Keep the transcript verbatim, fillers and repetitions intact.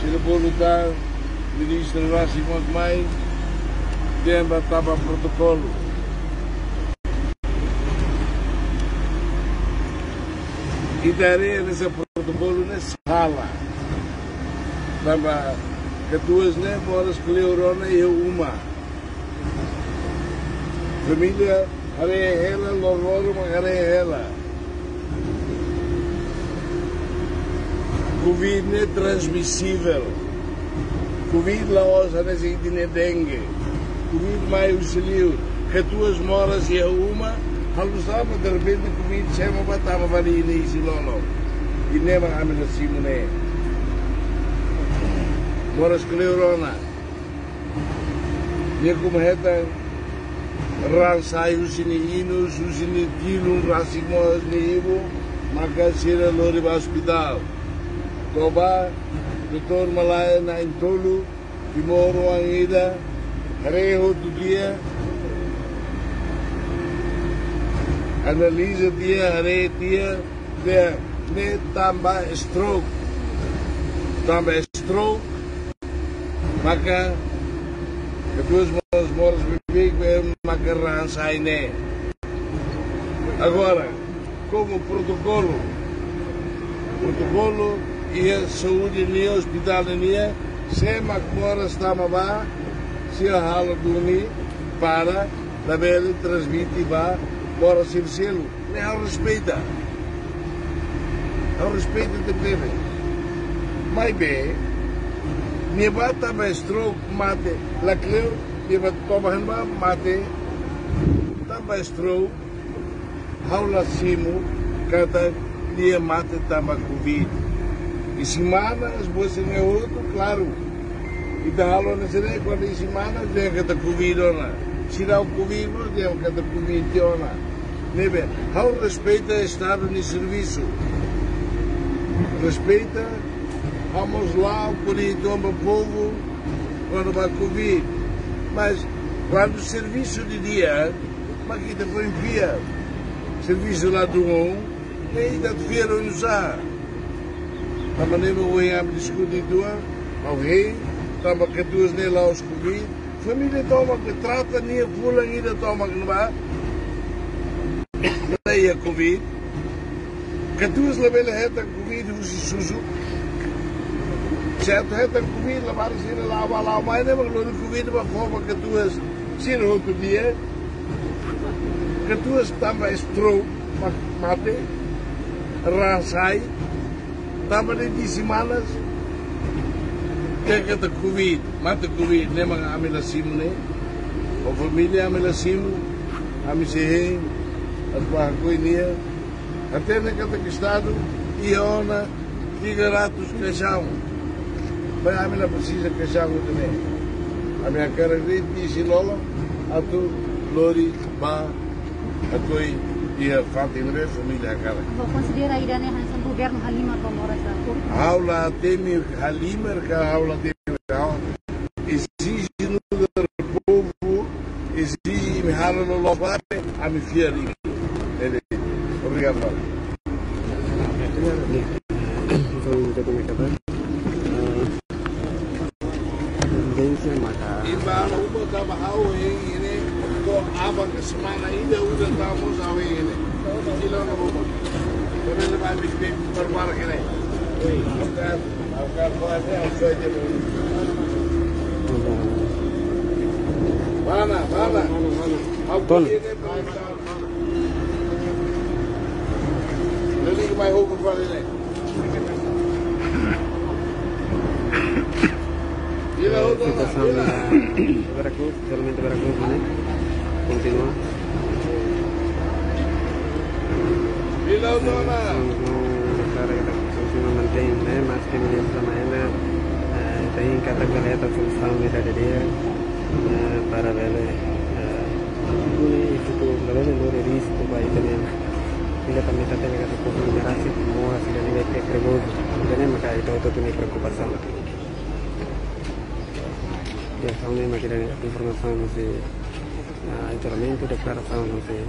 sira bolu tan, ministru rasik mak mai, dehan ba tanba protokolu. Ita haree hanesan protokolu ne'e sala. Tanba katuas ne'e moras kleur ona iha uma. Família haree hela, loroloron mak haree hela. Covid ne'e transmisivel. Covid la'ós hanesan ita-nia dengue. Covid mai husi liur. Katuas moras iha uma, halo sá mak derrepente Covid semo ba tama fali iha ne'e isin lolon. I ne'e mak ami la simu ne'e. Moras kleur ona. Nia komu hetan raan sai husi nia inus, husi nia tilun, rasik mós nia ibun, maka sira lori ba ospitál. To'o ba, doutór malae na'in-tolu, timoroan ida, haree hotu tiha, analiza tiha, haree tiha, dehan ne'e tanba stroke. Tanba stroke, maka katuas moras, moras beibeik, maka raan sai ne'e. Agora, komu protokolu, protokolu iha saúde nian, ospitál nian, sé mak moras tama ba, sira halo duni para labele transmite ba moras sira seluk. Ne'e ha'u respeita. Ha'u respeita tebetebes. Maibé, nia ba tanba stroke mate, la kleur, nia ba toba han ba mate tanba stroke, ha'u la simu katak nia mate tanba Covid. I semana, as boas sira hotu, klaru. Ita halo hanesan ne'e, kuandu isin manas dehan katak Covid ona. Seidauk Covid mós dehan katak Covid tiha ona. Ne'ebé, ha'u respeita Estadu nia servisu. Respeita, ha'u mós la'o ko'alia uitoan ba povu, kuandu ba Covid. Mas, kuandu servisu di'ak, mak ita foin fiar. Servisu ladún, ne'e ita fiar oinsá. Tanba ne'e mak ohin ami diskute uitoan, ha'u hein, tanba katuas ne'e la'ós Covid. Família tomak trata nia fulan ida tomak ne'ebá. Ne'e iha Covid. Katuas labele hetan Covid husi susu. Se atu hetan Covid, labarik sira la'o bá la'o mai ne'e mak lori Covid ba fó ba katuas sira hotu tiha. Katuas tanba stroke, ma-, mate, raan sai, tanba de'it isin manas, dehan katak Covid, mate Covid, ne'e mak ami la simu ne'e. Ho família ami la simu, ami sei hein, atu bá hakoi nia. Hatene katak Estadu iha ona tiga ratus kaixaun. Maibé ami la presiza kaixaun ida-ne'e. Ami hakarak de'it isin lolon atu lori ba hakoi iha fatin ne'ebé família hakarak. Ha'u konsidera ida-ne'e hanesan governu halimar ba moras sira. Ha'u la temi halimar ka ha'u la temi, ha'u ezije nu'udar povu, ezije imi halo loloos ba, ami fiar imi. Ne'e de'it. Obrigadu. Entaun, ita komesa ba, eh, tendénsia maka. Iba, uma tama ha'u hein ne'e, to'o aban ke semana ida udan tama ha'u hein ne'e. Kila na uma. Kami lepas big big barbar kene. Mana, mana? Ton. Lagi mai hoku fali ne'e. Situasaun iha Vera Cruz, izolamento Vera Cruz, ne'e kontinua. Vamos, vamos, cara, que tá, continua mantendo, né? Mas que beleza também, né? Eh, tem que até beleza, solução de cada dia, eh, para ver, eh, futuro, para ver, não é risco, vai também. Ainda também tá tendo que ter coisa de graça, como assim, ele é perigoso, não tem nem mais, então, eu tô com preocupação. Ya, também, mas que tem informação, não sei, ah, izolamento, declaração, não sei.